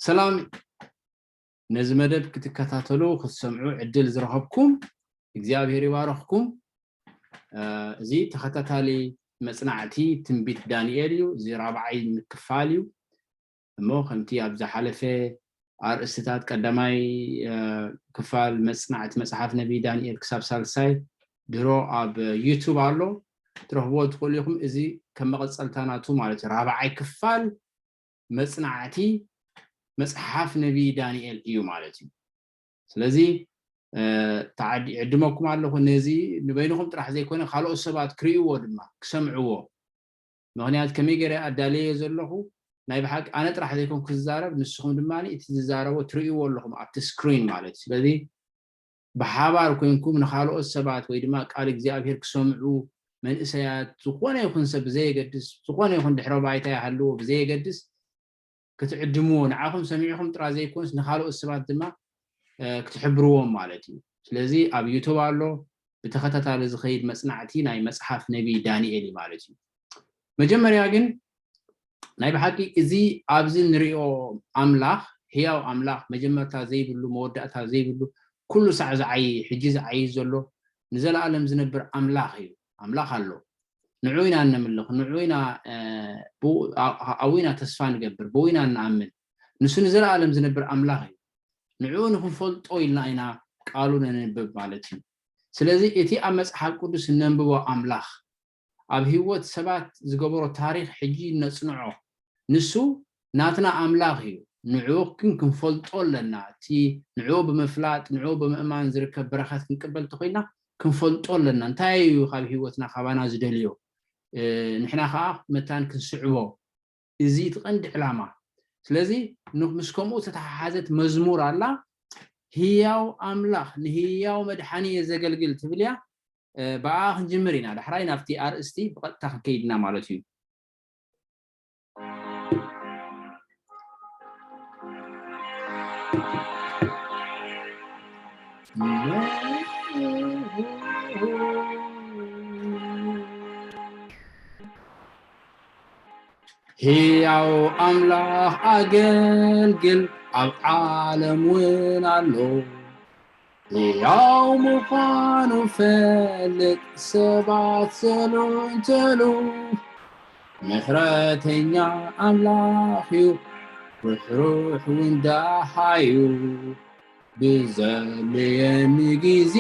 ሰላም። ነዚ መደብ ክትከታተሉ ክትሰምዑ ዕድል ዝረኸብኩም እግዚኣብሔር ይባረኽኩም። እዚ ተኸታታሊ መጽናዕቲ ትንቢት ዳንኤል እዩ። እዚ ራብዓይ ክፋል እዩ። እሞ ከምቲ ኣብ ዝሓለፈ ኣርእስትታት ቀዳማይ ክፋል መጽናዕቲ መጽሓፍ ነቢይ ዳንኤል ክሳብ ሳልሳይ ድሮ ኣብ ዩቱብ ኣሎ፣ ትረኽብዎ ትኽእሉ ኢኹም። እዚ ከም መቐጸልታ ናቱ ማለት እዩ። ራብዓይ ክፋል መጽናዕቲ መጽሓፍ ነቢይ ዳንኤል እዩ ማለት እዩ። ስለዚ ተዓዲ ዕድመኩም ኣለኹ። ነዚ ንበይንኹም ጥራሕ ዘይኮነ ካልኦት ሰባት ክርእይዎ ድማ ክሰምዕዎ። ምኽንያት ከመይ ገይረ ኣዳለየ ዘለኹ ናይ ብሓቂ ኣነ ጥራሕ ዘይኮንኩ ዝዛረብ፣ ንስኹም ድማ እቲ ዝዛረቦ ትርእይዎ ኣለኹም ኣብቲ ስክሪን ማለት እዩ። ስለዚ ብሓባር ኮይንኩም ንኻልኦት ሰባት ወይ ድማ ቃል እግዚኣብሔር ክሰምዑ መንእሰያት፣ ዝኾነ ይኹን ሰብ ብዘየገድስ፣ ዝኾነ ይኹን ድሕረ ባይታ ይሃልዎ ብዘየገድስ፣ ክትዕድምዎ፣ ንዓኹም ሰሚዕኹም ጥራ ዘይኮንስ ንኻልኦት ሰባት ድማ ክትሕብርዎም ማለት እዩ። ስለዚ ኣብ ዩቱብ ኣሎ፣ ብተኸታታሊ ዝኸይድ መጽናዕቲ ናይ መጽሓፍ ነቢይ ዳንኤል እዩ ማለት እዩ። መጀመርያ ግን ናይ ብሓቂ እዚ ኣብዚ ንሪኦ ኣምላኽ፣ ህያው ኣምላኽ፣ መጀመርታ ዘይብሉ፣ መወዳእታ ዘይብሉ፣ ኩሉ ሳዕ ዝዓይ፣ ሕጂ ዝዓይ ዘሎ፣ ንዘለኣለም ዝነብር ኣምላኽ እዩ። ኣምላኽ ኣሎ። ንዑ ኢና እነምልኽ፣ ንዑ ኢና ኣብኡ ኢና ተስፋ ንገብር፣ ብኡ ኢና እንኣምን። ንሱ ንዘለኣለም ዝነብር ኣምላኽ እዩ። ንዕኡ ንክንፈልጦ ኢልና ኢና ቃሉ ነንብብ ማለት እዩ። ስለዚ እቲ ኣብ መጽሓፍ ቅዱስ እነንብቦ ኣምላኽ ኣብ ህይወት ሰባት ዝገበሮ ታሪኽ ሕጂ ነጽንዖ። ንሱ ናትና ኣምላኽ እዩ። ንዕኡ ግን ክንፈልጦ ኣለና። እቲ ንዕኡ ብምፍላጥ፣ ንዕኡ ብምእማን ዝርከብ በረኸት ክንቅበል እንተኾይና ክንፈልጦ ኣለና። እንታይ እዩ ካብ ህይወትና ካባና ዝደልዮ? ንሕና ከዓ መታን ክንስዕቦ። እዚ እቲ ቀንዲ ዕላማ። ስለዚ ምስ ከምኡ ዝተተሓሓዘት መዝሙር ኣላ። ህያው ኣምላኽ ንህያው መድሓኒ እየ ዘገልግል ትብል እያ። ብኣ ክንጅምር ኢና። ዳሕራይ ናብቲ ኣርእስቲ ብቐጥታ ክንከይድና ማለት እዩ። ህያው ኣምላኽ ኣገልግል ኣብ ዓለም እውን ኣሎ። ህያው ምዃኑ ፈልጥ ሰባት ሰሉ እንተሉ ምሕረተኛ ኣምላኽ እዩ ርሕሩሕ እውን ደሃዩ። ብዘድልየኒ ግዜ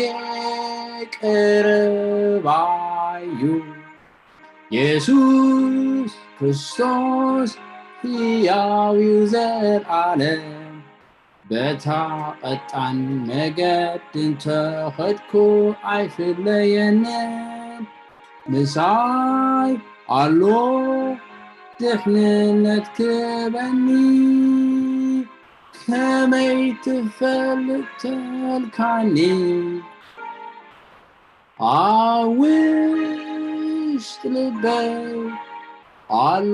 ቀረባዩ። የሱስ ክርስቶስ ህያው እዩ ዘልኣለም። በታ ቐጣን መገድ እንተኸድኩ ኣይፍለየንን። ምሳይ ኣሎ ድሕንነት ክበኒ። ከመይ ትፈልጥ ተልካኒ ኣብ ውሽጢ ልበይ ኣሎ።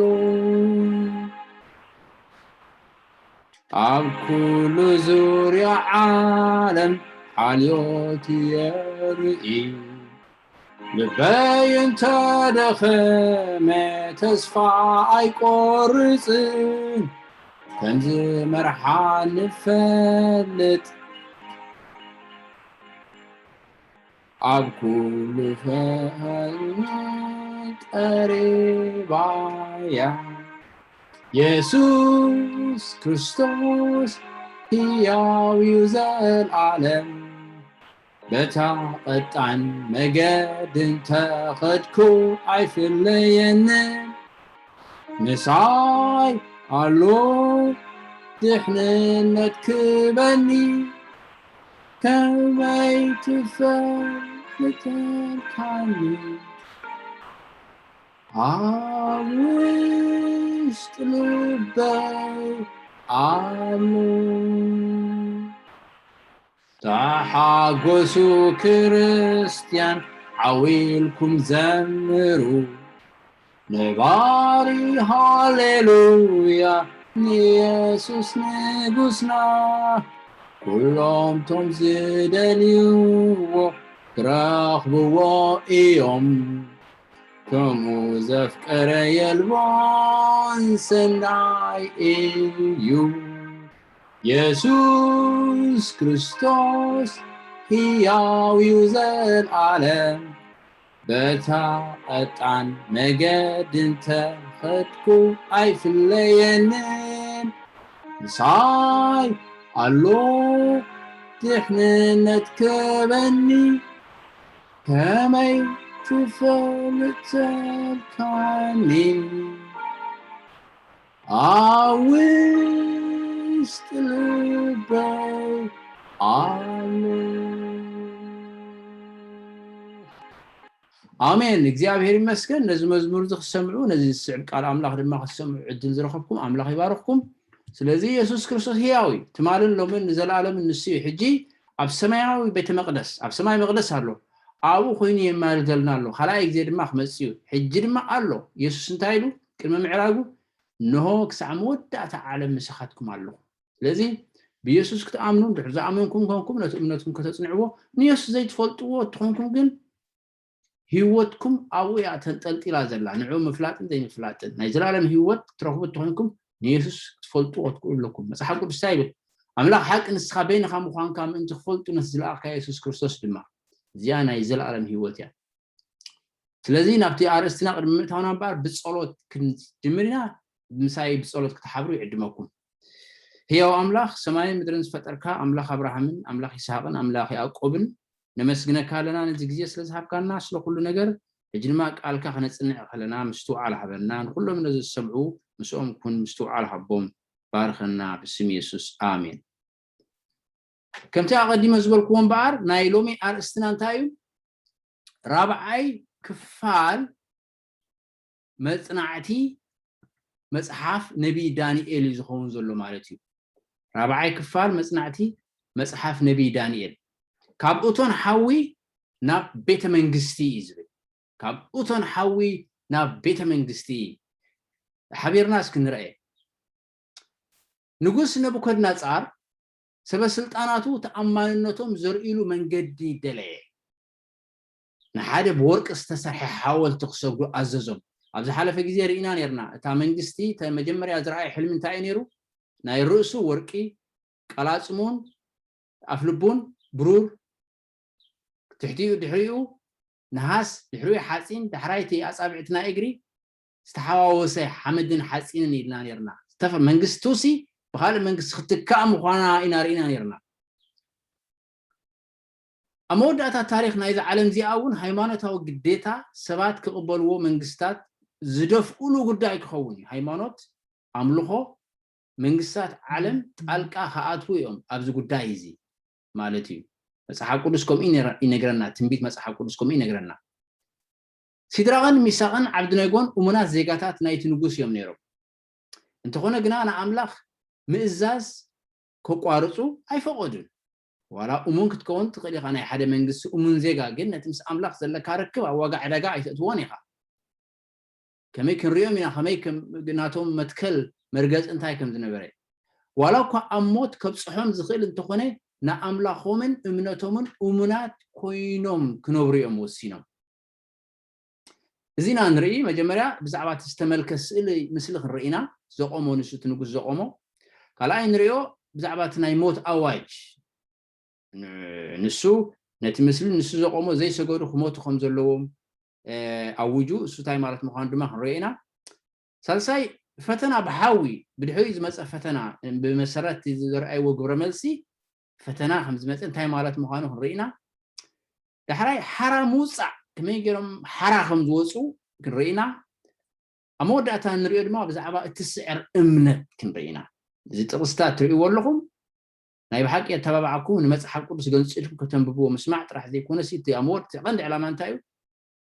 ኣብ ኩሉ ዙርያ ዓለም ሓልዮት የርኢ። ልበይ እንተ ደኸመ ተስፋ ኣይቆርጽን። ከም ዝመርሓኒ እፈልጥ። ኣብ ኩሉ ፈተና ቀሪባያ። የሱስ ክርስቶስ ህያው እዩ ዘልኣለም። በታ ቐጣን መገዲ እንተ ኸድኩ ኣይፍለየንን። ምሳይ ኣሎ ድሕንነት ክበኒ። ከመይ ትፈልጠልካኒ ኣብ ውሽጢ ልበይ ኣሎ። ተሓጎሱ ክርስትያን ዓው ኢልኩም ዘምሩ። ነባሪ ሃሌሉያ ንየሱስ ንጉስና። ኩሎም ቶም ዝደልይዎ ክረኽብዎ እዮም። ከምኡ ዘፍቀረ የልቦን ሰናይ እዩ። የሱስ ክርስቶስ ሕያው እዩ ዘልዓለም፣ በታ ቀጣን መገዲ እንተ ኸድኩ ኣይፍለየንን። ምሳይ ኣሎ ድሕንነት ክበኒ፣ ከመይ ትፈልጥ ዘልካኒ? ኣብ ውሽጢ ልበይ ኣሎ። ኣሜን። እግዚኣብሔር ይመስገን። ነዚ መዝሙር እዚ ክሰምዑ፣ ነዚ ዝስዕብ ቃል ኣምላኽ ድማ ክትሰምዑ ዕድል ዝረኸብኩም ኣምላኽ ይባርኽኩም። ስለዚ የሱስ ክርስቶስ ህያው እዩ። ትማልን ሎምን ንዘለኣለምን ንሱ እዩ። ሕጂ ኣብ ሰማያዊ ቤተ መቕደስ፣ ኣብ ሰማይ መቕደስ ኣሎ። ኣብኡ ኮይኑ የማልደልና ኣሎ። ካልኣይ ግዜ ድማ ክመጽእ እዩ። ሕጂ ድማ ኣሎ። የሱስ እንታይ ኢሉ ቅድሚ ምዕራጉ? እንሆ ክሳዕ መወዳእታ ዓለም ምሳኻትኩም ኣለኹ። ስለዚ ብየሱስ ክትኣምኑ፣ እንድሕር ዝኣመንኩም ኮንኩም ነቲ እምነትኩም ከተጽንዕዎ፣ ንየሱስ ዘይትፈልጥዎ እትኾንኩም ግን ህይወትኩም ኣብኡ እያ ተንጠልጢላ ዘላ፣ ንዕኡ ምፍላጥን ዘይምፍላጥን። ናይ ዘላለም ህይወት ክትረኽቡ እትኾንኩም ንየሱስ ክትፈልጡ ክትክእሉ ኣለኩም። መጽሓፍ ቅዱስ እንታይ ይብል? ኣምላኽ ሓቂ ንስኻ በይንኻ ምዃንካ ምእንቲ ክፈልጡ ነቲ ዝለኣኽካ የሱስ ክርስቶስ ድማ። እዚኣ ናይ ዘላለም ህይወት እያ። ስለዚ ናብቲ ኣርእስትና ቅድሚ ምእታውና እምበኣር ብጸሎት ክንጅምር ኢና። ምሳይ ብጸሎት ክትሓብሩ ይዕድመኩም። ህያው ኣምላኽ ሰማይን ምድርን ዝፈጠርካ ኣምላኽ ኣብርሃምን ኣምላኽ ይስሃቅን ኣምላኽ ያዕቆብን ነመስግነካ ኣለና ነዚ ግዜ ስለ ዝሃብካና ስለ ኩሉ ነገር። ሕጂ ድማ ቃልካ ከነጽንዕ ከለና ምስትውዓል ሃበና። ንኩሎም ነዚ ዝሰምዑ ምስኦም ኩን፣ ምስትውዓል ሃቦም። ባርኸና ብስም የሱስ ኣሜን። ከምቲ ኣቐዲመ ዝበልክዎ እምበኣር ናይ ሎሚ ኣርእስትና እንታይ እዩ? ራብዓይ ክፋል መጽናዕቲ መጽሓፍ ነቢይ ዳንኤል እዩ ዝኸውን ዘሎ ማለት እዩ። ራብዓይ ክፋል መጽናዕቲ መጽሓፍ ነቢይ ዳንኤል ካብ እቶን ሓዊ ናብ ቤተ መንግስቲ እዩ ዝብል። ካብ እቶን ሓዊ ናብ ቤተ መንግስቲ። ሓቢርና እስኪ ንርአ። ንጉስ ነቡከድነጻር ሰበ ስልጣናቱ ተኣማንነቶም ዘርእሉ መንገዲ ደለየ። ንሓደ ብወርቂ ዝተሰርሐ ሓወልቲ ክሰግዱ ኣዘዞም። ኣብ ዝሓለፈ ግዜ ርኢና ነርና። እታ መንግስቲ መጀመርያ ዝረኣየ ሕልሚ እንታይ እዩ ነይሩ? ናይ ርእሱ ወርቂ፣ ቀላጽሙን ኣፍልቡን ብሩር፣ ትሕቲኡ ድሕሪኡ ነሃስ፣ ድሕሪኡ ሓፂን፣ ዳሕራይቲ ኣፃብዕቲ ናይ እግሪ ዝተሓዋወሰ ሓመድን ሓፂንን ኢልና ነርና። መንግስቲ ቱሲ ብካልእ መንግስቲ ክትካእ ምኳና ኢና ርኢና ነርና። ኣብ መወዳእታ ታሪክ ናይዚ ዓለም እዚኣ እውን ሃይማኖታዊ ግዴታ ሰባት ክቕበልዎ መንግስታት ዝደፍኡሉ ጉዳይ ክኸውን እዩ። ሃይማኖት ኣምልኾ መንግስታት ዓለም ጣልቃ ክኣትዉ እዮም ኣብዚ ጉዳይ እዚ ማለት እዩ። መፅሓፍ ቅዱስ ከምኡ ይነግረና። ትንቢት መፅሓፍ ቅዱስ ከምኡ ይነግረና። ሲድራቕን ሚሳቕን ዓብድነጎን እሙናት ዜጋታት ናይቲ ንጉስ እዮም ነይሮም። እንተኾነ ግና ንኣምላኽ ምእዛዝ ከቋርፁ ኣይፈቐዱን። ዋላ እሙን ክትከውን ትኽእል ኢኻ፣ ናይ ሓደ መንግስቲ እሙን ዜጋ፣ ግን ነቲ ምስ ኣምላኽ ዘለካ ርክብ ኣብ ዋጋ ዕዳጋ ኣይተእትዎን ኢኻ። ከመይ ክንሪኦም ኢና፣ ከመይ ናቶም መትከል መርገፂ እንታይ ከም ዝነበረ። ዋላ እኳ ኣብ ሞት ከብፅሖም ዝኽእል እንተኾነ፣ ንኣምላኾምን እምነቶምን እሙናት ኮይኖም ክነብሩ እዮም ወሲኖም። እዚና ንርኢ። መጀመርያ ብዛዕባ እቲ ዝተመልከ ስእሊ፣ ምስሊ ክንርኢ ኢና። ዘቆሞ ንሱ፣ እቲ ንጉስ ዘቆሞ። ካልኣይ ንሪኦ ብዛዕባ እቲ ናይ ሞት ኣዋጅ። ንሱ ነቲ ምስሊ፣ ንሱ ዘቆሞ ዘይሰገዱ ክሞቱ ከም ዘለዎም ኣውጁ። እሱ እንታይ ማለት ምዃኑ ድማ ክንሪኦ ኢና። ሳልሳይ ፈተና ብሓዊ፣ ብድሕሪኡ ዝመፀ ፈተና። ብመሰረት ዘርኣይዎ ግብረ መልሲ ፈተና ከም ዝመፀ እንታይ ማለት ምዃኑ ክንርኢ ኢና። ዳሕራይ ሓራ ምውፃእ፣ ከመይ ገይሮም ሓራ ከም ዝወፁ ክንርኢ ኢና። ኣብ መወዳእታ እንሪኦ ድማ ብዛዕባ እትስዕር እምነት ክንርኢ ኢና። እዚ ጥቕስታት ትርእይዎ ኣለኹም። ናይ ብሓቂ የተባባዓኩም፣ ንመፅሓፍ ቅዱስ ገንፂልኩም ከተንብብዎ ምስማዕ ጥራሕ ዘይኮነሲ፣ እቲ ኣብ መወዳእታ ቀንዲ ዕላማ እንታይ እዩ?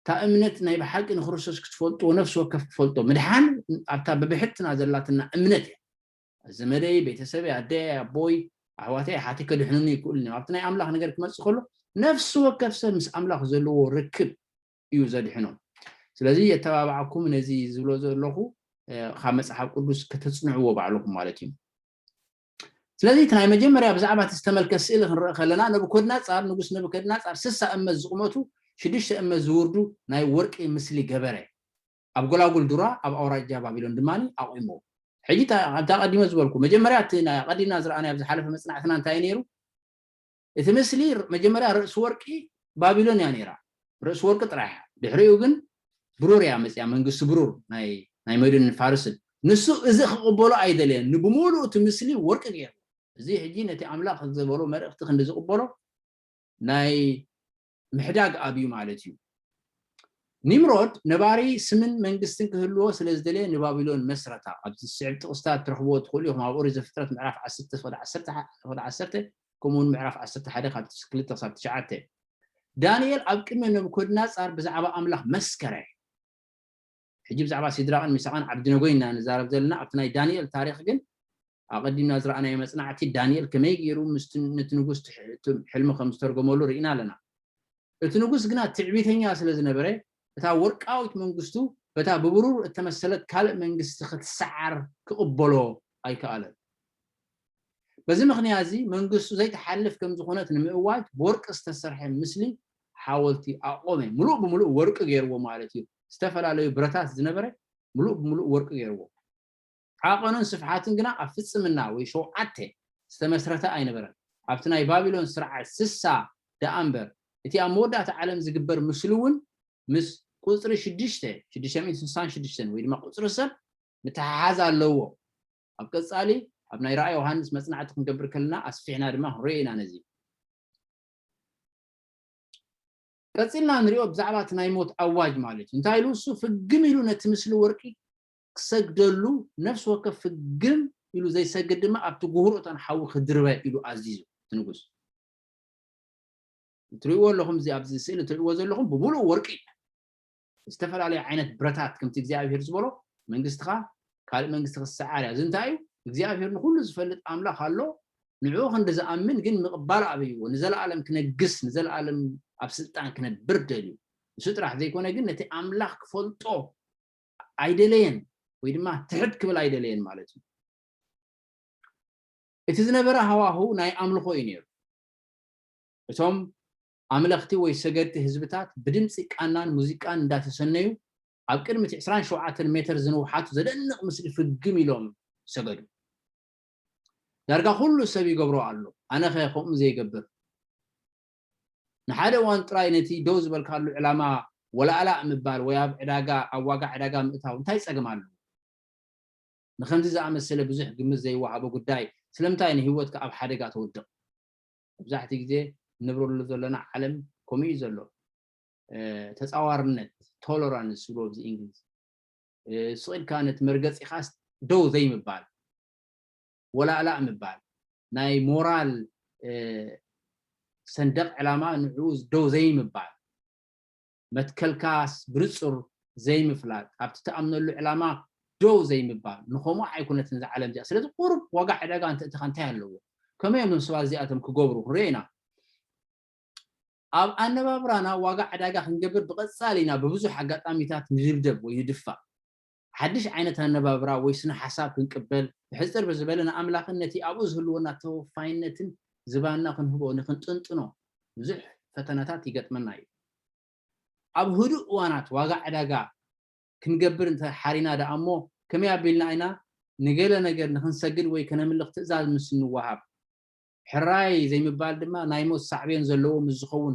እታ እምነት ናይ ብሓቂ ንክርስቶስ ክትፈልጥዎ፣ ነፍሲ ወከፍ ክፈልጦ። ምድሓን ኣብታ ብብሕትና ዘላትና እምነት እያ። ዘመደይ፣ ቤተሰበይ፣ ኣደይ፣ ኣቦይ፣ ኣሕዋተይ፣ ኣሓተይ ከድሕኑኒ ይክእሉ እዮም። ኣብቲ ናይ ኣምላኽ ነገር ክመጽእ ከሎ ነፍሲ ወከፍ ሰብ ምስ ኣምላኽ ዘለዎ ርክብ እዩ ዘድሕኖ። ስለዚ የተባባዕኩም ነዚ ዝብሎ ዘለኹ ካብ መጽሓፍ ቅዱስ ከተጽንዕዎ ባዕልኹም ማለት እዩ። ስለዚ እቲ ናይ መጀመርያ ብዛዕባ እቲ ዝተመልከት ስእሊ ክንርኢ ከለና፣ ነቡከድነጻር፣ ንጉስ ነቡከድነጻር ስሳ እመት ዝቕመቱ ሽዱሽተ እመት ዝውርዱ ናይ ወርቂ ምስሊ ገበረ። ኣብ ጎላጉል ዱራ ኣብ ኣውራጃ ባቢሎን ድማ ኣቑሞ። ሕጂ ኣብታ ቀዲመ ዝበልኩ መጀመርያ እቲ ኣቀዲምና ዝረኣናዮ ኣብ ዝሓለፈ መፅናዕትና እንታይ ነይሩ? እቲ ምስሊ መጀመርያ ርእሲ ወርቂ ባቢሎን እያ ነይራ። ርእሲ ወርቂ ጥራሕ እያ። ድሕሪኡ ግን ብሩር እያ መፅያ፣ መንግስቲ ብሩር ናይ መድን ፋርስን። ንሱ እዚ ክቕበሎ ኣይደለየን፣ ንብሙሉእ እቲ ምስሊ ወርቂ ገይሩ። እዚ ሕጂ ነቲ ኣምላኽ ዝበሎ መልእኽቲ ክንዲ ዝቕበሎ ናይ ምሕዳግ ኣብዩ ማለት እዩ። ኒምሮድ ነባሪ ስምን መንግስትን ክህልዎ ስለ ዝደለየ ንባቢሎን መስረታ። ኣብዚ ዝስዕብ ጥቕስታት ትረኽብዎ ትኽእሉ ኢኹም። ኣብ ኦሪት ዘፍጥረት ምዕራፍ ዓሰርተ ወደ ዓሰርተ ከምኡውን ምዕራፍ ዓሰርተ ሓደ ካብ ክልተ ክሳብ ትሽዓተ። ዳንኤል ኣብ ቅድሚ ነቡኮድናጻር ብዛዕባ ኣምላኽ መስከረ። ሕጂ ብዛዕባ ሲድራቕን ሚሳቕን ዓብድነጎ ኢና ንዛረብ ዘለና። ኣብቲ ናይ ዳንኤል ታሪኽ ግን ኣቐዲምና ዝረኣናዮ መጽናዕቲ ዳንኤል ከመይ ገይሩ ምስቲ ነቲ ንጉስ ሕልሚ ከም ዝተርጎመሉ ርኢና ኣለና። እቲ ንጉስ ግና ትዕቢተኛ ስለ ዝነበረ እታ ወርቃዊት መንግስቱ በታ ብብሩር እተመሰለት ካልእ መንግስቲ ክትሰዓር ክቕበሎ ኣይከኣለን። በዚ ምኽንያት እዚ መንግስቱ ዘይትሓልፍ ከም ዝኾነት ንምእዋጅ ብወርቂ ዝተሰርሐ ምስሊ ሓወልቲ ኣቆመ። ምሉእ ብምሉእ ወርቂ ገይርዎ ማለት እዩ። ዝተፈላለዩ ብረታት ዝነበረ ምሉእ ብምሉእ ወርቂ ገይርዎ። ዓቐኑን ስፍሓትን ግና ኣብ ፍጽምና ወይ ሸውዓተ ዝተመስረተ ኣይነበረን። ኣብቲ ናይ ባቢሎን ስርዓት ስሳ ደኣ እምበር እቲ ኣብ መወዳእታ ዓለም ዝግበር ምስሊ እውን ምስ ቁጽሪ ሽዱሽተ ሽዱሽተ ሚእትን ስሳን ሽዱሽተን ወይ ድማ ቁጽሪ ሰብ ምትሓሓዝ ኣለዎ። ኣብ ቀጻሊ ኣብ ናይ ራእይ ዮሃንስ መጽናዕቲ ክንገብር ከለና ኣስፊሕና ድማ ክንሪኦ ኢና ነዚ። ቀጺልና ንሪኦ ብዛዕባ እቲ ናይ ሞት ኣዋጅ ማለት እዩ። እንታይ ኢሉ እሱ ፍግም ኢሉ ነቲ ምስሊ ወርቂ ክሰግደሉ ነፍሲ ወከፍ ፍግም ኢሉ ዘይሰግድ ድማ ኣብቲ ጉህሮ እቶን ሓዊ ክድርበ ኢሉ ኣዚዙ እቲ ንጉስ። እትሪእዎ ኣለኹም እዚ ኣብዚ ስእሊ እትሪእዎ ዘለኹም ብምሉእ ወርቂ ዝተፈላለዩ ዓይነት ብረታት ከምቲ እግዚኣብሔር ዝበሎ መንግስትኻ ካልእ መንግስቲ ክሰዓር እያ። እዚ እንታይ እዩ? እግዚኣብሔር ንኩሉ ዝፈልጥ ኣምላኽ ኣሎ። ንዕኡ ክንዲ ዝኣምን ግን ምቕባል ኣበይዎ። ንዘለኣለም ክነግስ ንዘለኣለም ኣብ ስልጣን ክነብር ደልዩ። ንሱ ጥራሕ ዘይኮነ ግን ነቲ ኣምላኽ ክፈልጦ ኣይደለየን ወይ ድማ ትሕት ክብል ኣይደለየን ማለት እዩ። እቲ ዝነበረ ሃዋሁ ናይ ኣምልኾ እዩ ነይሩ። እቶም ኣምለኽቲ ወይ ሰገድቲ ህዝብታት ብድምፂ ቃናን ሙዚቃን እንዳተሰነዩ ኣብ ቅድሚ እቲ ዕስራን ሸውዓተን ሜትር ዝንውሓቱ ዘደንቕ ምስሊ ፍግም ኢሎም ሰገዱ። ዳርጋ ኩሉ ሰብ ይገብሮ ኣሎ፣ ኣነኸ ከምኡ ዘይገብር? ንሓደ እዋን ጥራይ ነቲ ደው ዝበልካሉ ዕላማ ወላእላእ ምባል ወይ ኣብ ዕዳጋ ኣብ ዋጋ ዕዳጋ ምእታው እንታይ ጸገም ኣለዎ? ንኸምዚ ዝኣመሰለ ብዙሕ ግምት ዘይወሃቦ ጉዳይ ስለምንታይ ንህይወትካ ኣብ ሓደጋ ተውድቕ? መብዛሕትኡ ግዜ እንነብረሉ ዘለና ዓለም ከምኡ እዩ ዘሎ። ተፃዋርነት ቶለራንስ ዝብሎ ኣብዚ እንግሊዝ ስቕ ኢልካ ነቲ መርገፂኻስ ደው ዘይምባል ወላእላእ ምባል ናይ ሞራል ሰንደቕ ዕላማ ንዕኡ ደው ዘይምባል መትከልካስ ብንፁር ዘይምፍላጥ ኣብቲ ትኣምነሉ ዕላማ ደው ዘይምባል ንኸምኡ ኣይኮነትን እዛ ዓለም እዚኣ ስለዚ ቁሩብ ዋጋ ዕዳጋ እንተእትኻ እንታይ ኣለዎ ከመይ እዮም ሰባት እዚኣቶም ክገብሩ ክንሪኦ ኢና ኣብ ኣነባብራና ዋጋ ዕዳጋ ክንገብር ብቐጻሊ ኢና ብብዙሕ ኣጋጣሚታት ንድብደብ ወይ ንድፋእ። ሓድሽ ዓይነት ኣነባብራ ወይ ስነ ሓሳብ ክንቅበል፣ ብሕጽር ብዝበለ ንኣምላኽን ነቲ ኣብኡ ዝህልወና ተወፋይነትን ዝባንና ክንህቦ ንክንጥንጥኖ ብዙሕ ፈተናታት ይገጥመና እዩ። ኣብ ህዱእ እዋናት ዋጋ ዕዳጋ ክንገብር እንተ ሓሪና ደኣ እሞ ከመይ ኣቢልና ኢና ንገለ ነገር ንክንሰግድ ወይ ከነምልኽ ትእዛዝ ምስ እንወሃብ ሕራይ ዘይምባል ድማ ናይ ሞት ሳዕቤን ዘለዎ ምስ ዝኸውን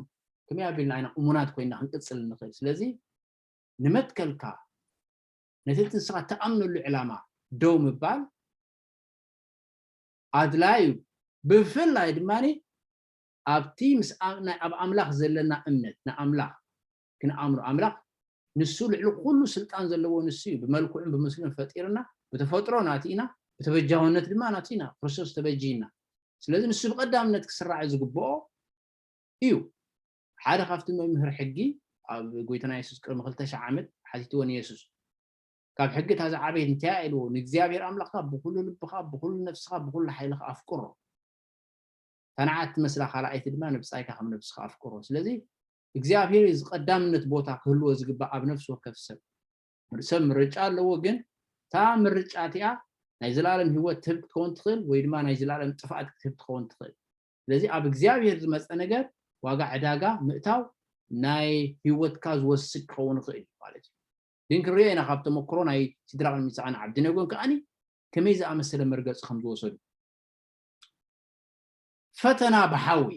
ከመይ ኣቢልና ኢና እሙናት ኮይና ክንቅጽል እንኽእል? ስለዚ ንመትከልካ ነቲ እቲ ንስኻ እትኣምነሉ ዕላማ ደው ምባል ኣድላይ እዩ። ብፍላይ ድማ ኣብቲ ምስ ኣብ ኣምላኽ ዘለና እምነት ንኣምላኽ ክንኣምኖ ኣምላኽ ንሱ ልዕሊ ኩሉ ስልጣን ዘለዎ ንሱ እዩ። ብመልክዑን ብምስሉን ፈጢርና ብተፈጥሮ ናቲ ኢና፣ ብተበጃውነት ድማ ናቲ ኢና። ክርስቶስ ተበጂና። ስለዚ ንሱ ብቐዳምነት ክስራዕ ዝግብኦ እዩ። ሓደ ካብቲ መምህር ሕጊ ኣብ ጎይታና የሱስ ቅድሚ ክልተ ሽሕ ዓመት ሓቲትዎ ንየሱስ ካብ ሕጊ እታ ዝዓበየት እንታይ እያ ኢልዎ ንእግዚኣብሔር ኣምላኽካ ብኩሉ ልብኻ ብኩሉ ነፍስኻ ብኩሉ ሓይልኻ ኣፍቅሮ እታ ንዓት ትመስላ ካልኣይቲ ድማ ንብጻይካ ከም ነብስኻ ኣፍቅሮ ስለዚ እግዚኣብሔር እዩ ዝቀዳምነት ቦታ ክህልዎ ዝግባእ ኣብ ነፍሲ ወከፍ ሰብ ሰብ ምርጫ ኣለዎ ግን እታ ምርጫ እቲኣ ናይ ዘላለም ህይወት ትህብ ክትከውን ትኽእል ወይ ድማ ናይ ዘላለም ጥፍኣት ክትህብ ትኸውን ትኽእል ስለዚ ኣብ እግዚኣብሔር ዝመፀ ነገር ዋጋ ዕዳጋ ምእታው ናይ ህይወትካ ዝወስድ ክኸውን ይኽእል እዩ ማለት እዩ ግን ክንሪኦ ኢና ካብ ተመክሮ ናይ ሲድራቅን ሚሳቅን ዓብድነጎን ከዓኒ ከመይ ዝኣመሰለ መርገፂ ከም ዝወሰዱ። ፈተና ብሓዊ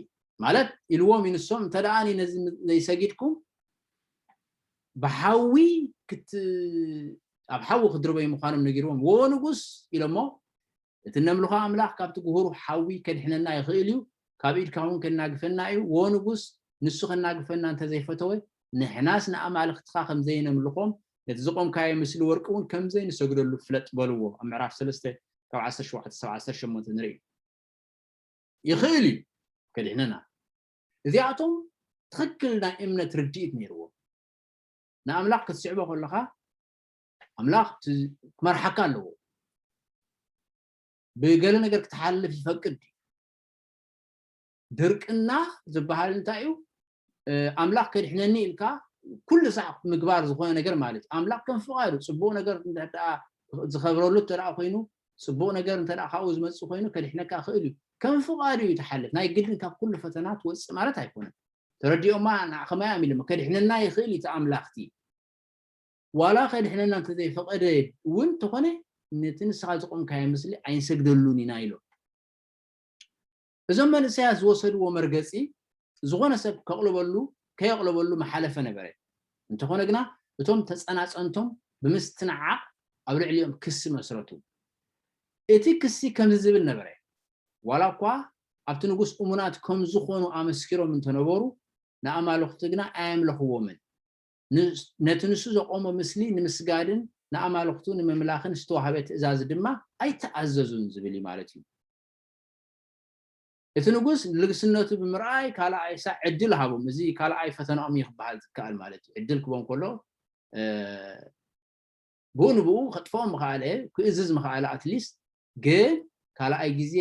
ማለት ኢልዎም እዩ ንሶም። እንተ ደኣ ነዚ ዘይሰጊድኩም ብሓዊ ክት ኣብ ሓዊ ክድርበዩ ምዃኖም ነጊርዎም። ወ ንጉስ ኢሎሞ፣ እቲ ነምልኾ ኣምላኽ ካብቲ ጉህሩ ሓዊ ከድሕነና ይኽእል እዩ፣ ካብ ኢድካ እውን ከናግፈና እዩ። ወ ንጉስ ንሱ ከናግፈና እንተዘይፈተወ ንሕናስ ንኣማልኽትኻ ከም ዘይነምልኾም ነቲ ዝቖምካዮ ምስሊ ወርቂ እውን ከም ዘይንሰግደሉ ፍለጥ በልዎ። ኣብ ምዕራፍ ሰለስተ ካብ ዓሰርተ ሸውዓተ ክሳብ ዓሰርተ ሸሞንተ ንርኢ። ይኽእል እዩ ከድሕነና። እዚኣቶም ትኽክል ናይ እምነት ርድኢት ነይርዎም። ንኣምላኽ ክትስዕቦ ከለኻ ኣምላኽ ክመርሓካ ኣለዎ። ብገለ ነገር ክትሓልፍ ይፈቅድ እዩ። ድርቅና ዝበሃል እንታይ እዩ? ኣምላኽ ከድሕነኒ ኢልካ ኩሉ ሳዕ ምግባር ዝኾነ ነገር ማለት እዩ። ኣምላኽ ከም ፍቓዱ ጽቡቕ ነገር ዝኸብረሉ እንተደኣ ኮይኑ፣ ጽቡቕ ነገር እንተደኣ ካብኡ ዝመጽእ ኮይኑ ከድሕነካ ክእል እዩ። ከም ፍቓዱ እዩ ትሓልፍ። ናይ ግድን ካብ ኩሉ ፈተና ትወጽእ ማለት ኣይኮነን። ተረዲኦማ ንዓ ከማይ ኣሚሎም ከድሕነና ይኽእል እዩ እቲ ኣምላኽቲ። ዋላ ከድሕነና እንተዘይፈቐደ እውን እንተኾነ ነቲ ንስኻ ዝቆምካዮ ምስሊ ኣይንሰግደሉን ኢና ኢሎም። እዞም መንእሰያት ዝወሰድዎ መርገጺ ዝኾነ ሰብ ከቕልበሉ ከየቕልበሉ መሓለፈ ነበረ። እንተኾነ ግና እቶም ተጸናጸንቶም ብምስትንዓቕ ኣብ ልዕሊኦም ክሲ መስረቱ። እቲ ክሲ ከምዚ ዝብል ነበረ፣ ዋላ እኳ ኣብቲ ንጉስ እሙናት ከም ዝኾኑ ኣመስኪሮም እንተነበሩ ንኣማልኽቱ ግና ኣየምለኽዎምን። ነቲ ንሱ ዘቆሞ ምስሊ ንምስጋድን ንኣማልኽቱ ንምምላኽን ዝተዋህበ ትእዛዝ ድማ ኣይተኣዘዙን ዝብል እዩ ማለት እዩ። እቲ ንጉስ ልግስነቱ ብምርኣይ ካልኣይ ሳዕ ዕድል ሃቦም። እዚ ካልኣይ ፈተናኦም እዩ ክበሃል ዝከኣል ማለት እዩ። ዕድል ክቦም ከሎ ብኡ ንብኡ ከጥፍኦም ምኸኣለ፣ ክእዝዝ ምኸኣለ ኣትሊስት ግን ካልኣይ ግዜ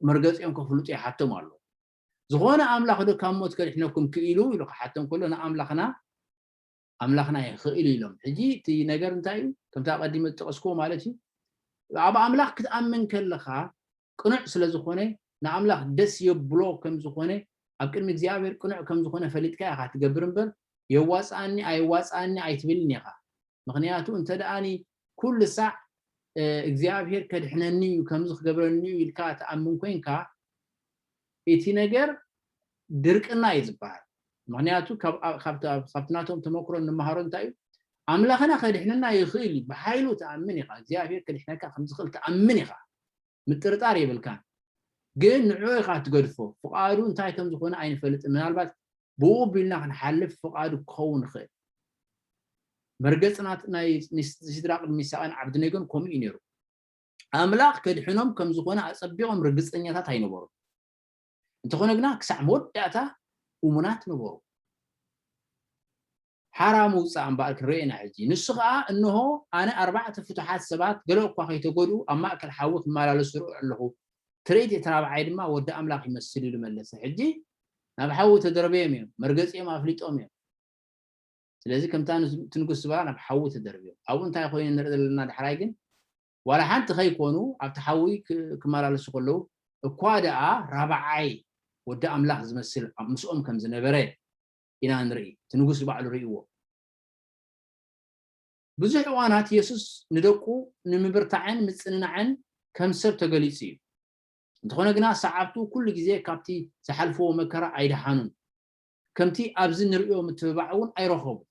መርገፂኦም ከፍልጡ ይሓቶም ኣሎ። ዝኾነ ኣምላኽ ዶ ካብ ሞት ከድሕነኩም ክኢሉ ኢሉ ክሓቶም ከሎ ንኣምላኽና ኣምላኽና ይኽእል ኢሎም። ሕጂ እቲ ነገር እንታይ እዩ? ከምቲ ኣቐዲመ ዝጠቐስክዎ ማለት እዩ። ኣብ ኣምላኽ ክትኣምን ከለኻ ቅኑዕ ስለ ዝኾነ ንኣምላኽ ደስ የብሎ ከም ዝኾነ ኣብ ቅድሚ እግዚኣብሔር ቅኑዕ ከም ዝኾነ ፈሊጥካ ኢኻ ትገብር እምበር የዋፅኣኒ ኣየዋፅኣኒ ኣይትብልን ኢኻ። ምኽንያቱ እንተ ደኣኒ ኩሉ ሳዕ እግዚኣብሔር ከድሕነኒ እዩ ከምዚ ክገብረኒ እዩ ኢልካ ትኣምን ኮይንካ እቲ ነገር ድርቅና እዩ ዝበሃል። ምኽንያቱ ካብቲ ናቶም ተመክሮ እንመሃሮ እንታይ እዩ? ኣምላኽና ከድሕነና ይኽእል እዩ። ብሓይሉ ትኣምን ኢኻ። እግዚኣብሔር ከድሕነካ ከምዝኽእል ትኣምን ኢኻ። ምጥርጣር የብልካን። ግን ንዑ ኢኻ ትገድፎ። ፍቓዱ እንታይ ከም ዝኾነ ኣይንፈልጥን። ምናልባት ብኡ ቢልና ክንሓልፍ ፍቓዱ ክኸውን ይኽእል። መርገጽ ናይ ሲድራቅን ሚሳቅን ዓብድነጎን ከምኡ እዩ ነይሩ። ኣምላኽ ከድሕኖም ከም ዝኾነ ኣጸቢቖም ርግጸኛታት ኣይነበሩን። እንተኾነ ግና ክሳዕ መወዳእታ እሙናት ነበሩ። ሓራ ምውጻእ እምበኣር ክንርኢ ኢና ሕጂ። ንሱ ኸኣ፣ እንሆ፣ ኣነ ኣርባዕተ ፍቱሓት ሰባት፣ ገለ እኳ ከይተጎድኡ፣ ኣብ ማእከል ሓዊ ክመላለሱ ርእዩ ኣለኹ። ትርኢት እቲ ራብዓይ ድማ ወዲ ኣምላኽ ይመስል ኢሉ መለሰ። ሕጂ ናብ ሓዊ ተደርበዮም እዮም፣ መርገጺኦም ኣፍሊጦም እዮም። ስለዚ ከምታ እቲ ንጉስ ዝበላ ናብ ሓዊ ተደርብዮም። ኣብኡ እንታይ ኮይኑ ንርኢ ዘለና ዳሕራይ ግን ዋላ ሓንቲ ከይኮኑ ኣብቲ ሓዊ ክመላለሱ ከለዉ እኳ ደኣ ራብዓይ ወዲ ኣምላኽ ዝመስል ምስኦም ከም ዝነበረ ኢና ንርኢ። እቲ ንጉስ ባዕሉ ርእይዎ። ብዙሕ እዋናት የሱስ ንደቁ ንምብርታዕን ምጽንናዕን ከም ሰብ ተገሊጹ እዩ። እንተኾነ ግና ሰዓብቱ ኩሉ ግዜ ካብቲ ዝሓልፍዎ መከራ ኣይደሓኑን። ከምቲ ኣብዚ ንርእዮ ምትብባዕ እውን ኣይረኸቡን።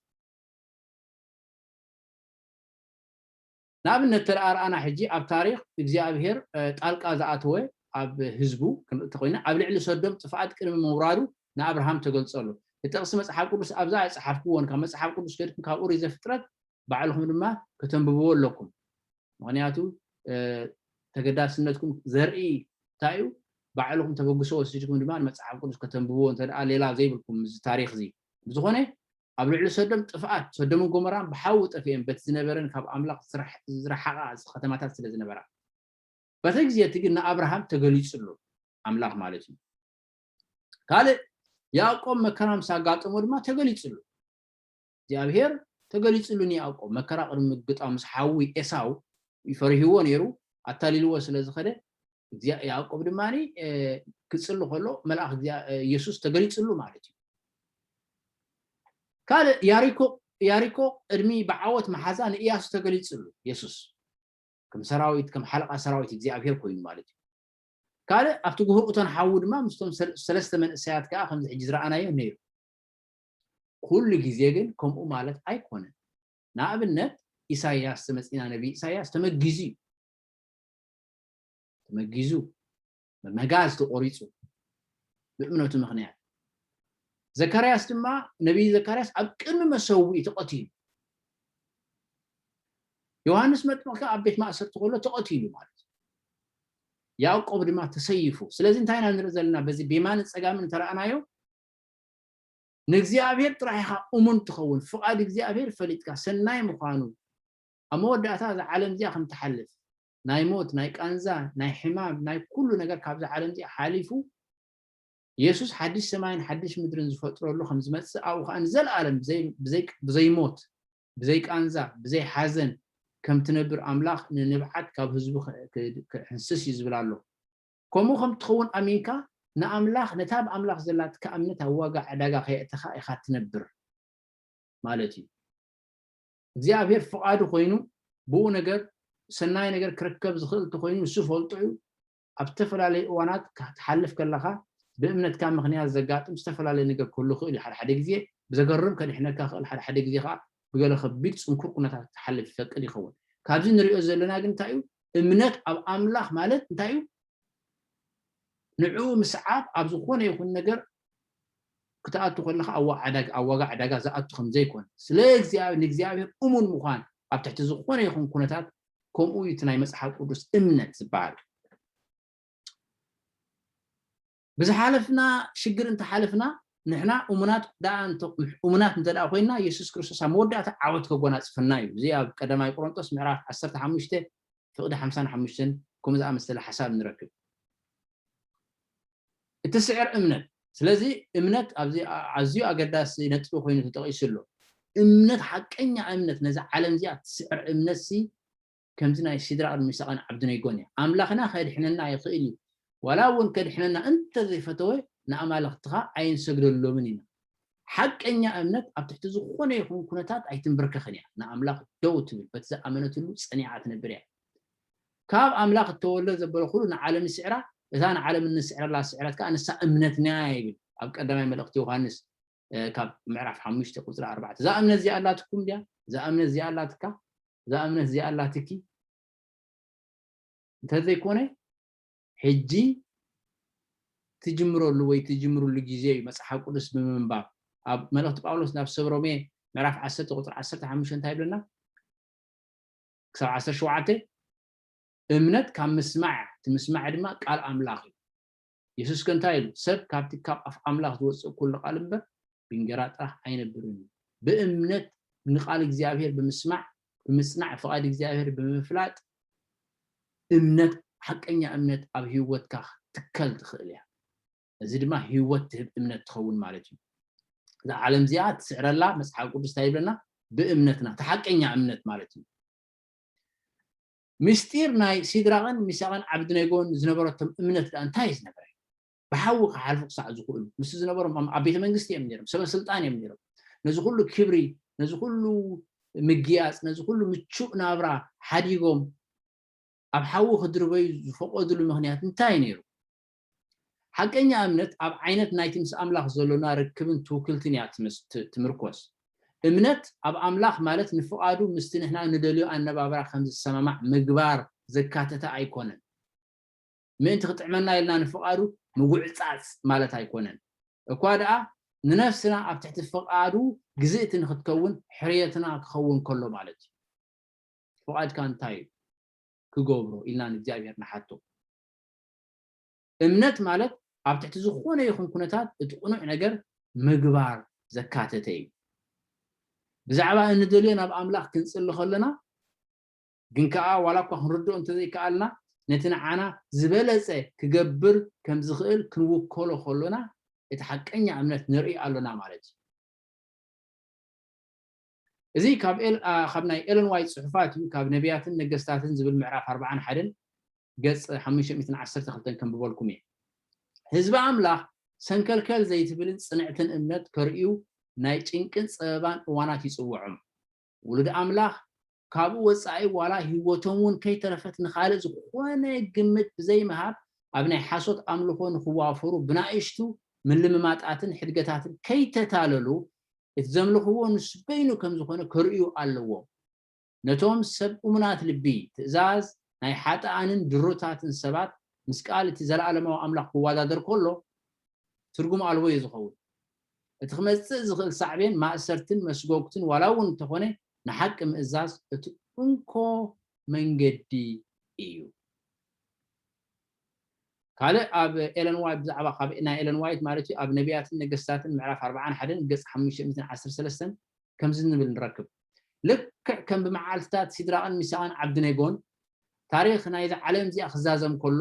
ንኣብነት እንተ ደኣ ረኣና ሕጂ ኣብ ታሪኽ እግዚኣብሔር ጣልቃ ዝኣተወ ኣብ ህዝቡ ክንርኢ እንተኾይና ኣብ ልዕሊ ሰዶም ጥፍኣት ቅድሚ ምውራዱ ንኣብርሃም ተገልጸሉ። እቲ ጥቕሲ መጽሓፍ ቅዱስ ኣብዛ ኣይጸሓፍክዎን ካብ መጽሓፍ ቅዱስ ከድኩም ካብ ኦሪት ዘፍጥረት ባዕልኹም ድማ ከተንብብዎ ኣለኩም። ምኽንያቱ ተገዳስነትኩም ዘርኢ እንታይ እዩ ባዕልኹም ተበግሶ ወሲድኩም ድማ ንመፅሓፍ ቅዱስ ከተንብብዎ እንተ ደኣ ሌላ ዘይብልኩም እዚ ታሪክ እዚ ብዝኾነ ኣብ ልዕሊ ሰዶም ጥፍኣት ሰዶምን ጎመራን ብሓዊ ጠፊኤን በቲ ዝነበረን ካብ ኣምላኽ ዝረሓቓ ከተማታት ስለ ዝነበራ በቲ ግዜ እቲ ግን ንኣብርሃም ተገሊፅሉ ኣምላኽ ማለት እዩ። ካልእ ያዕቆብ መከራ ምስ ኣጋጠሞ ድማ ተገሊፅሉ እግዚኣብሔር ተገሊፅሉ ንያዕቆብ መከራ ቅድሚ ምግጣም ምስ ሓዊ ኤሳው ይፈርህዎ ነይሩ ኣታሊልዎ ስለ ዝኸደ ያዕቆብ ድማ ክፅሉ ከሎ መልኣኽ የሱስ ተገሊፅሉ ማለት እዩ። ካልእ ያሪኮ ያሪኮ ቅድሚ ብዓወት መሓዛ ንእያሱ ተገሊፅሉ የሱስ ከም ሰራዊት፣ ከም ሓለቓ ሰራዊት እግዚኣብሔር ኮይኑ ማለት እዩ። ካልእ ኣብቲ ጉህር እቶን ሓዊ ድማ ምስቶም ሰል- ሰለስተ መንእሰያት ከዓ ከምዚ ሕጂ ዝረኣናዮ ነይሩ። ኩሉ ግዜ ግን ከምኡ ማለት ኣይኮነን። ንኣብነት ኢሳያስ ተመጺና፣ ነቢይ ኢሳያስ ተመጊዙ እዩ። ተመጊዙ፣ መጋዝ ተቖሪጹ ብእምነቱ ምኽንያት። ዘካርያስ ድማ፣ ነቢይ ዘካርያስ ኣብ ቅድሚ መሰውኢ ተቐቲሉ። ዮሃንስ መጥምቕ ከኣ ኣብ ቤት ማእሰርቲ ከሎ ተቐቲሉ ማለት እዩ። ያዕቆብ ድማ ተሰይፉ። ስለዚ እንታይ ኢና ንርኢ ዘለና? በዚ ብየማንን ጸጋምን እንተረኣናዮ፣ ንእግዚኣብሔር ጥራሕ ኢኻ እሙን ትኸውን፣ ፍቓድ እግዚኣብሔር ፈሊጥካ፣ ሰናይ ምዃኑ፣ ኣብ መወዳእታ እዛ ዓለም እዚኣ ከም ትሓልፍ፣ ናይ ሞት፣ ናይ ቃንዛ፣ ናይ ሕማም፣ ናይ ኩሉ ነገር ካብዛ ዓለም እዚኣ ሓሊፉ፣ የሱስ ሓድሽ ሰማይን ሓድሽ ምድርን ዝፈጥረሉ ከም ዝመጽእ፣ ኣብኡ ኸኣ ንዘለኣለም ብዘይ- ብዘይ- ብዘይ ሞት፣ ብዘይ ቃንዛ፣ ብዘይ ሓዘን ከም ትነብር ኣምላኽ ንንብዓት ካብ ህዝቡ ከ- ከ- ከሕንስስ እዩ ዝብል ኣሎ። ከምኡ ከም ትኸውን ኣሚንካ ንኣምላኽ፣ ነታ ብኣምላኽ ዘላትካ እምነት ኣብ ዋጋ ዕዳጋ ከየእተኻ ኢኻ ትነብር ማለት እዩ። እግዚኣብሔር ፍቓዱ ኮይኑ ብኡ ነገር ሰናይ ነገር ክርከብ ዝኽእል እንተኾይኑ ንሱ ፈልጡ እዩ። ኣብ ዝተፈላለዩ እዋናት ክትሓልፍ ከለኻ ብእምነትካ ምኽንያት ዘጋጥም ዝተፈላለዩ ነገር ክህሉ ይኽእል እዩ። ሓደ ሓደ ግዜ ብዘገርም ከድሕነካ ይኽእል፣ ሓደ ሓደ ግዜ ከዓ ብገለ ከቢድ ጽንኩር ኩነታት ክትሓልፍ ይፈቅድ ይኸውን። ካብዚ ንሪኦ ዘለና ግን እንታይ እዩ? እምነት ኣብ ኣምላኽ ማለት እንታይ እዩ? ንዕኡ ምስዓብ ኣብ ዝኾነ ይኹን ነገር ክትኣቱ ከለኻ ኣብ ዋ- ዕዳጋ- ኣብ ዋጋ ዕዳጋ ዝኣቱ ከም ዘይኮነ፣ ስለ እግዚኣብሔር ንእግዚኣብሔር እሙን ምዃን ኣብ ትሕቲ ዝኾነ ይኹን ኩነታት፣ ከምኡ እዩ እቲ ናይ መጽሓፍ ቅዱስ እምነት ዝበሃል። ብዝሓለፍና ሽግር እንተሓለፍና ንሕና እሙናት ደኣ እንተ- እሙናት እንተ ደኣ ኮይንና የሱስ ክርስቶስ ኣብ መወዳእታ ዓወት ከጎናጽፈና እዩ። እዚ ኣብ ቀዳማይ ቆሮንጦስ ምዕራፍ ዓሰርተ ሓሙሽተ ፍቕዲ ሓምሳን ሓሙሽተን ከምኡ ዝኣመሰለ ሓሳብ ንረክብ። እትስዕር እምነት። ስለዚ እምነት ኣብዚ ኣዝዩ ኣገዳሲ ነጥቢ ኮይኑ ተጠቒሱ ኣሎ። እምነት፣ ሓቀኛ እምነት፣ ነዛ ዓለም እዚኣ እትስዕር እምነት ሲ ከምዚ ናይ ሲድራቕን ሚሳቕን ዓብድነጎን እያ። ኣምላኽና ከድሕነና ይኽእል እዩ። ዋላ እውን ከድሕነና እንተዘይፈተወ ንኣማልኽትኻ ኣይንሰግደሎምን ኢና። ሓቀኛ እምነት ኣብ ትሕቲ ዝኾነ ይኹን ኩነታት ኣይትንብርከኽን እያ። ንኣምላኽ ደው ትብል፣ በቲ ዝኣመነትሉ ጸኒዓ ትነብር እያ። ካብ ኣምላኽ እተወልደ ዘበለ ኩሉ ንዓለም ይስዕራ፣ እታ ንዓለም እንስዕረላ ስዕረት ከኣ ንሳ እምነትና እያ ይብል ኣብ ቀዳማይ መልእኽቲ ዮሃንስ፣ እ፣ ካብ ምዕራፍ ሓሙሽተ ቁጽሪ ኣርባዕተ። እዛ እምነት እዚኣ ኣላትኩም ድያ? እዛ እምነት እዚኣ ኣላትካ? እዛ እምነት እዚኣ ኣላትኪ? እንተዘይኮነ ሕጂ ትጅምረሉ ወይ ትጅምርሉ ግዜ እዩ። መጽሓፍ ቅዱስ ብምንባብ ኣብ መልእኽቲ ጳውሎስ ናብ ሰብ ሮሜ ምዕራፍ ዓሰርተ ቁጽሪ ዓሰርተ ሓሙሽተ እንታይ ይብለና? ክሳብ ዓሰርተ ሸውዓተ። እምነት ካብ ምስማዕ እያ፣ እቲ ምስማዕ ድማ ቃል ኣምላኽ እዩ። የሱስ ከ እንታይ ኢሉ? ሰብ ካብቲ ካብ ኣፍ ኣምላኽ ዝወፅእ ኩሉ ቃል እምበር ብእንጀራ ጥራሕ ኣይነብርን እዩ። ብእምነት ንቃል እግዚኣብሔር ብምስማዕ ብምፅናዕ ፍቓድ እግዚኣብሔር ብምፍላጥ እምነት፣ ሓቀኛ እምነት ኣብ ህይወትካ ክትከል ትኽእል እያ። እዚ ድማ ህይወት ትህብ እምነት ትኸውን ማለት እዩ። እዛ ዓለም እዚኣ ትስዕረላ መፅሓፍ ቅዱስ እንታይ ይብለና? ብእምነትና፣ እቲ ሓቀኛ እምነት ማለት እዩ። ምስጢር ናይ ሲድራቕን ሚሳቕን ዓብድነጎን ዝነበረቶም እምነት ደኣ እንታይ እዩ ዝነበረ? ብሓዊ ክሓልፉ ክሳዕ ዝኽእሉ፣ ምስ ዝነበሮም ኣብ- ኣብ ቤተ መንግስቲ እዮም ነይሮም፣ ሰበ ስልጣን እዮም ነይሮም። ነዚ ኩሉ ክብሪ፣ ነዚ ኩሉ ምግያፅ፣ ነዚ ኩሉ ምቹእ ናብራ ሓዲጎም ኣብ ሓዊ ክድርበዩ ዝፈቐድሉ ምኽንያት እንታይ ነይሩ? ሓቀኛ እምነት ኣብ ዓይነት ናይቲ ምስ ኣምላኽ ዘሎና ርክብን ትውክልትን እያ ትምስ- ት- ትምርኮስ። እምነት ኣብ ኣምላኽ ማለት ንፍቓዱ ምስቲ ንሕና ንደልዮ ኣነባብራ ከም ዝሰማማዕ ምግባር ዘካተተ ኣይኮነን። ምእንቲ ክጥዕመና ኢልና ንፍቓዱ ምጉዕጻጽ ማለት ኣይኮነን። እኳ ደኣ ንነፍስና ኣብ ትሕቲ ፍቓዱ ግዝእቲ ንክትከውን ሕርየትና ክኸውን ከሎ ማለት እዩ። ፍቓድካ እንታይ እዩ ክገብሮ ኢልና ንእግዚኣብሔር ንሓቶ። እምነት ማለት ኣብ ትሕቲ ዝኾነ ይኹን ኩነታት እቲ ቅኑዕ ነገር ምግባር ዘካተተ እዩ። ብዛዕባ እንደልዮ ናብ ኣምላኽ ክንጽሊ ከለና ግን ከኣ ዋላ እኳ ክንርድኦ እንተዘይከኣልና ነቲ ንዓና ዝበለጸ ክገብር ከም ዝኽእል ክንውከሎ ከሎና እቲ ሓቀኛ እምነት ንርኢ ኣሎና ማለት እዩ። እዚ ካብ ኤል- ኣ፣ ካብ ናይ ኤለን ዋይት ጽሑፋት እዩ፣ ካብ ነቢያትን ነገስታትን ዝብል ምዕራፍ ኣርባዓን ሓደን ገጽ ሓሙሽተ ሚእትን ዓሰርተ ክልተን ከንብበልኩም እየ። ህዝቢ ኣምላኽ ሰንከልከል ዘይትብልን ጽንዕትን እምነት ከርእዩ ናይ ጭንቅን ጸበባን እዋናት ይጽውዖም። ውሉድ ኣምላኽ ካብኡ ወጻኢ ዋላ ህይወቶም እውን ከይተረፈት ንኻልእ ዝኾነ ግምት ብዘይምሃብ ኣብ ናይ ሓሶት ኣምልኾ ንኽዋፈሩ ብናእሽቱ ምልምማጣትን ሕድገታትን ከይተታለሉ እቲ ዘምልኽዎ ንሱ በይኑ ከም ዝኾነ ከርእዩ ኣለዎም። ነቶም ሰብ እሙናት ልቢ ትእዛዝ ናይ ሓጥኣንን ድሩታትን ሰባት ምስ ቃል እቲ ዘለኣለማዊ ኣምላኽ ክወዳደር ከሎ ትርጉም ኣልቦ እዩ ዝኸውን። እቲ ክመጽእ ዝኽእል ሳዕቤን ማእሰርትን መስጎግትን ዋላ እውን እንተኾነ ንሓቂ ምእዛዝ እቲ እንኮ መንገዲ እዩ። ካልእ ኣብ ኤለን ዋይት ብዛዕባ ካብ ናይ ኤለን ዋይት ማለት እዩ ኣብ ነቢያትን ነገስታትን ምዕራፍ ኣርባዓን ሓደን ገጽ ሓሙሽተ ሚእትን ዓሰርተ ሰለስተን ከምዚ ንብል ንረክብ። ልክዕ ከም ብመዓልትታት ሲድራቕን ሚሳቕን ዓብድነጎን ታሪኽ ናይዚ ዓለም እዚኣ ክዛዘም ከሎ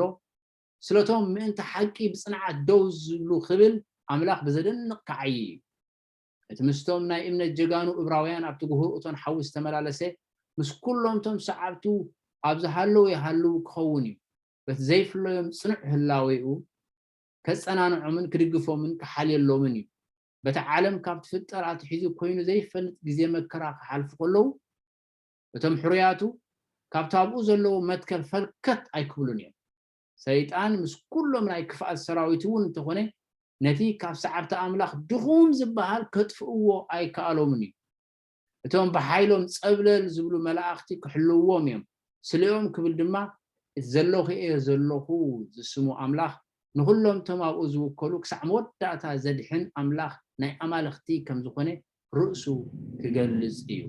ስለቶም ምእንቲ ሓቂ ብጽንዓት ደው ዝብሉ ክብል ኣምላኽ ብዘደንቕ ክዓዪ እዩ። እቲ ምስቶም ናይ እምነት ጀጋኑ እብራውያን ኣብቲ ጉሁር እቶን ሓዊ ዝተመላለሰ ምስ ኩሎም እቶም ሰዓብቱ ኣብ ዝሃለዉ ይሃልዉ ክኸውን እዩ። በቲ ዘይፍለዮም ጽኑዕ ህላዌኡ ከጸናንዖምን ክድግፎምን ክሓልየሎምን እዩ። በቲ ዓለም ካብ ትፍጠር ኣትሒዙ ኮይኑ ዘይፈልጥ ግዜ መከራ ክሓልፉ ከለዉ እቶም ሕሩያቱ ካብቲ ኣብኡ ዘለዉ መትከል ፈልከት ኣይክብሉን እዮም። ሰይጣን ምስ ኩሎም ናይ ክፍኣት ሰራዊቱ እውን እንተኾነ ነቲ ካብ ሰዓብቲ ኣምላኽ ድኹም ዝበሃል ከጥፍእዎ ኣይከኣሎምን እዩ። እቶም ብሓይሎም ጸብለል ዝብሉ መላእኽቲ ክሕልውዎም እዮም። ስሌኦም ክብል ድማ እቲ ዘለኹ እየ ዘለኹ ዝስሙ ኣምላኽ ንኹሎም እቶም ኣብኡ ዝውከሉ ክሳዕ መወዳእታ ዘድሕን ኣምላኽ ናይ ኣማልኽቲ ከም ዝኾነ ርእሱ ክገልጽ እዩ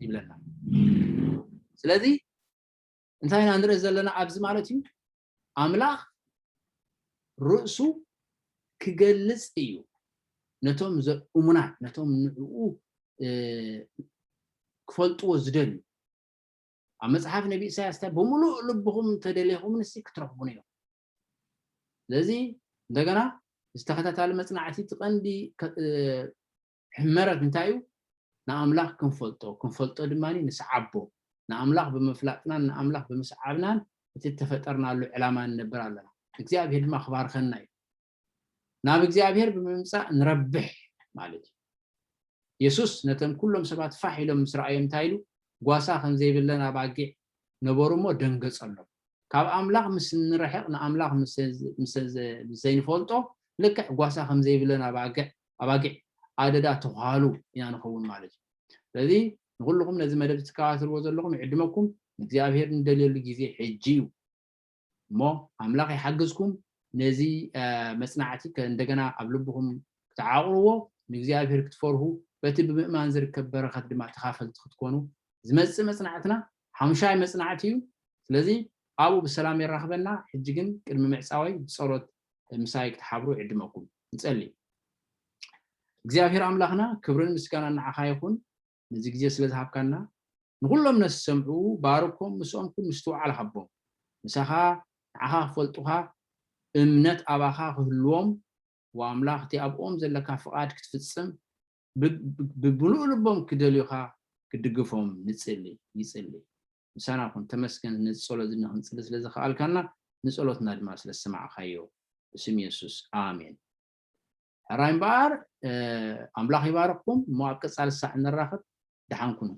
ይብለና። ስለዚ እንታይ ኢና ንርኢ ዘለና ኣብዚ ማለት እዩ ኣምላኽ ርእሱ ክገልጽ እዩ ነቶም እሙናት ነቶም ንዕኡ ክፈልጥዎ ዝደልዩ ኣብ መጽሓፍ ነቢ ኢሳያስ እንታይ ብምሉእ ልብኹም እንተደሌኹም ንሲ ክትረኽቡን እዮም ስለዚ እንደገና ዝተኸታታሊ መጽናዕቲ እቲ ቀንዲ ሕመረት እንታይ እዩ ንኣምላኽ ክንፈልጦ ክንፈልጦ ድማ ንስዓቦ ንኣምላኽ ብምፍላጥናን ንኣምላኽ ብምስዓብናን እቲ እተፈጠርናሉ ዕላማ ንነብር ኣለና እግዚኣብሔር ድማ ክባርኸና እዩ ናብ እግዚኣብሔር ብምምፃእ ንረብሕ ማለት እዩ የሱስ ነቶም ኩሎም ሰባት ፋሕ ኢሎም ምስ ረኣዮም እንታይ ኢሉ ጓሳ ከም ዘይብለን ኣባጊዕ ነበሩ እሞ ደንገጸሎም ካብ ኣምላኽ ምስ ንርሕቕ ንኣምላኽ ምስ ዘይንፈልጦ ልክዕ ጓሳ ከም ዘይብለን ኣባጊዕ ኣባጊዕ ኣደዳ ተዃሉ ኢና ንኸውን ማለት እዩ ስለዚ ንኩልኹም ነዚ መደብ ትከታተልዎ ዘለኹም ይዕድመኩም እግዚኣብሔር ንደልየሉ ግዜ ሕጂ እዩ እሞ ኣምላኽ ይሓግዝኩም ነዚ መጽናዕቲ እንደገና ኣብ ልብኹም ክትዓቕርዎ ንእግዚኣብሔር ክትፈርሁ በቲ ብምእማን ዝርከብ በረኸት ድማ ተኻፈልቲ ክትኮኑ ዝመጽእ መጽናዕትና ሓሙሻይ መጽናዕቲ እዩ ስለዚ ኣብኡ ብሰላም የራኽበና ሕጂ ግን ቅድሚ ምዕጻወይ ብጸሎት ምሳይ ክትሓብሩ ይዕድመኩም ንጸሊ እግዚኣብሔር ኣምላኽና ክብርን ምስጋና ንዓኻ ይኹን ነዚ ግዜ ስለ ዝሃብካና ንኹሎም ነዝሰምዑ ባርኮም ምስኦም ኩን ምስትውዓል ሃቦም ምሳኻ ንዓኻ ክፈልጡኻ እምነት ኣባኻ ክህልዎም ወኣምላኽ እቲ ኣብኦም ዘለካ ፍቓድ ክትፍጽም ብምሉእ ልቦም ክደልዩኻ ክድግፎም ንጽሊ ይጽሊ ምሳና ኩን ተመስገን ነዚ ጸሎት እዚ ንክንጽሊ ስለ ዝኸኣልካና ንጸሎትና ድማ ስለ ዝሰማዕካዮ ብስም የሱስ ኣሜን ሕራይ እምበኣር ኣምላኽ ይባርኽኩም እሞ ኣብ ቀጻሊ ሳዕ ንራኸብ ደሓን ኩኑ